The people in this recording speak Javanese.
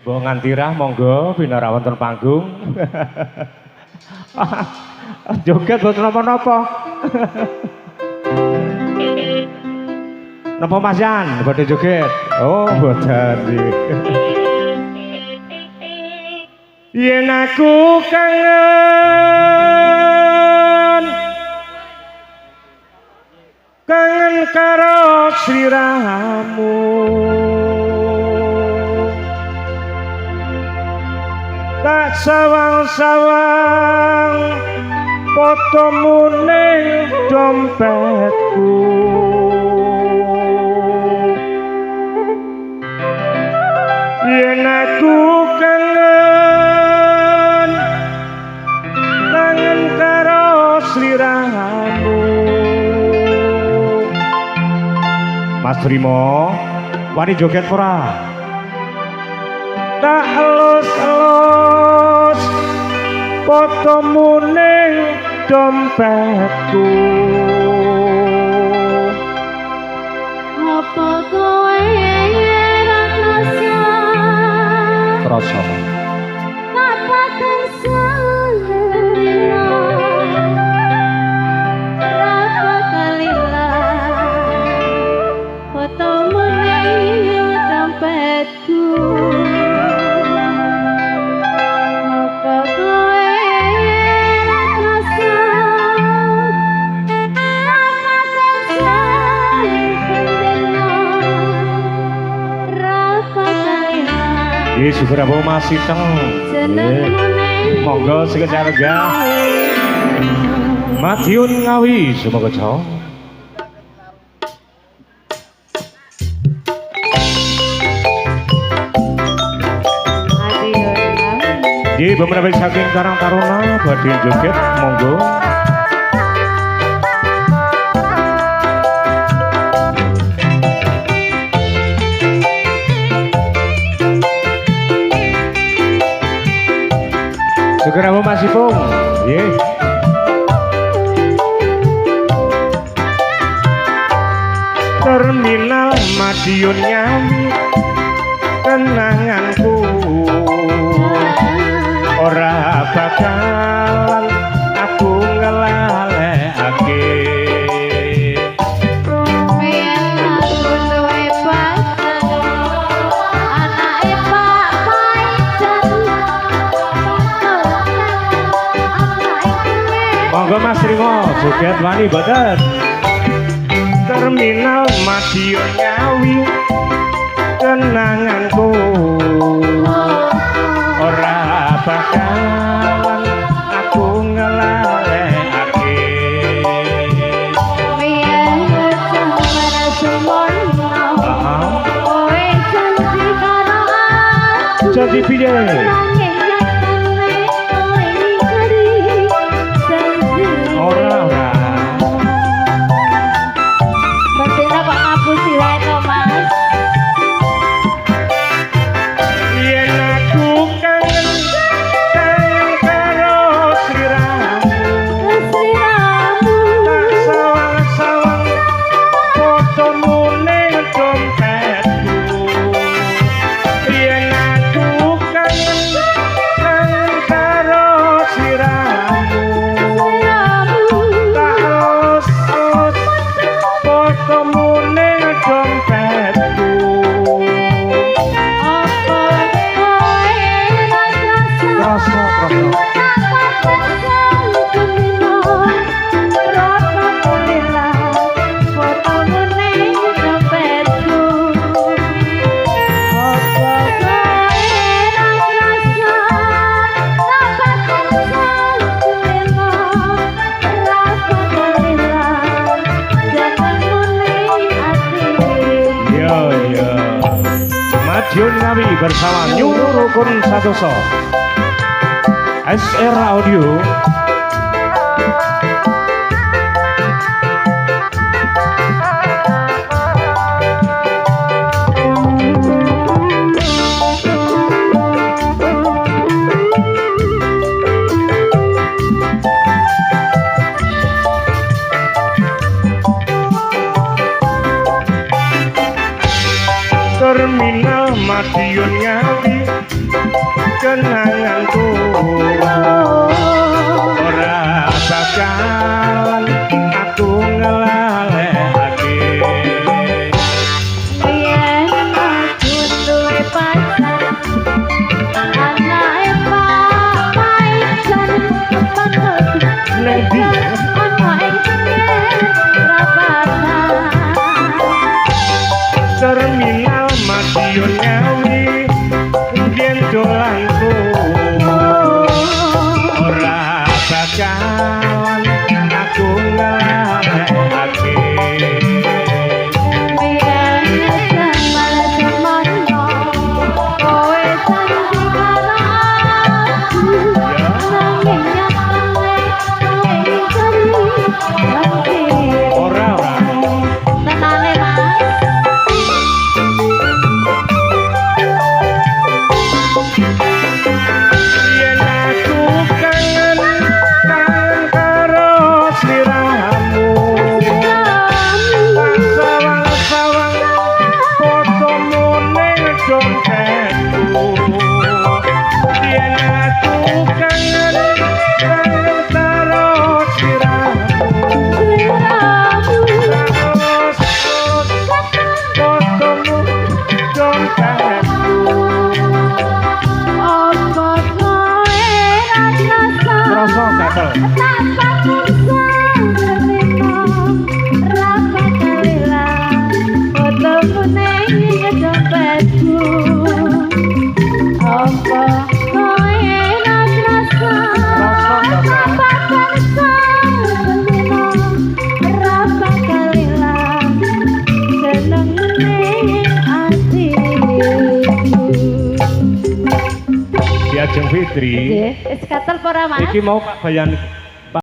Mbok ngantirah monggo pinarak wonten panggung. Joget boten napa-napa. Napa Mas Yan badhe joget? Oh, mboten. Yen aku kangen kangen karo sliramu, tak sawang-sawang fotomu ning dompetku. Yen aku kangen kangen karo sliramu. Mas Trimo wani joget ora? Tak elus-elus fotomu ning dompetku. Apa kowe ora krasa? Krasa. Kapaten salira rapa kalilah fotomu ning dompetku. Apa kowe ora krasa? Kapaten salira rapa kalilah. Nggih, syukur apa Mas Siteng. Jenengmu ning Monggo sekecap lenggah. Madiun Ngawi semoga jauh. Madiun Ngawi. Nggih, beberapa saking Karang Taruna badhe joget monggo. Syukur apa Mas Ipung? Nggih. Terminal Madiun Ngawi kenanganku ora bakalan aku ngelalekake. Biyen aku duwe pacar, anake Pak Paijan. Monggo Mas Trimo joget wani boten? Terminal Madiun Ngawi kenanganku ora bakalan aku ngelalekake. Biyen jaman semono, kowe janji karo aku. Janji piye? Nanging nyatane kowe ngingkari janji. Ora ora. Mbak kok ngapusi wae to, Mas? Yen aku kangen kangen karo sliramu, Sliramu. Tak sawang-sawang fotomu ning dompetku. Yen aku kangen kangen karo sliramu, Sliramu. Tak elus-elus fotomu ning dompetku. Apa kowe ora krasa? Krasa krasa. Yo yo. Madiun Ngawi bersama New Rukun Satoso SR Audio. Terminal Madiun Ngawi kenanganku, ora bakalan aku nglalekake. Yen aku duwe pacar, anake Pak Paijan, pantes Neng ndi? Ana ing prapatan. Terminal Madiun Ngawi biyen dolanku, ora bakalan aku nglalekake. Biyen jaman semono, kowe janji karo aku, nanging nyatane kowe ingkari janji. Ora, ora. Tenane, Mas. Yen aku kangen kangen karo sliramu, sawang-sawang fotomu ning dompetku. Yen aku kangen kangen karo sliramu, terus fotomu dompetku. Apa kowe ra krasa? Krasa gatel. Tak paksa nerima, ra bakal ilang fotomu ning dompetku. Apa kowe ra krasa? Tak paksa nerima, ra bakal ilang seneng ning atiku. Ki Ajeng Fitri. Nggih, wis gatel apa ora, Mas? Iki mau Pak Bayan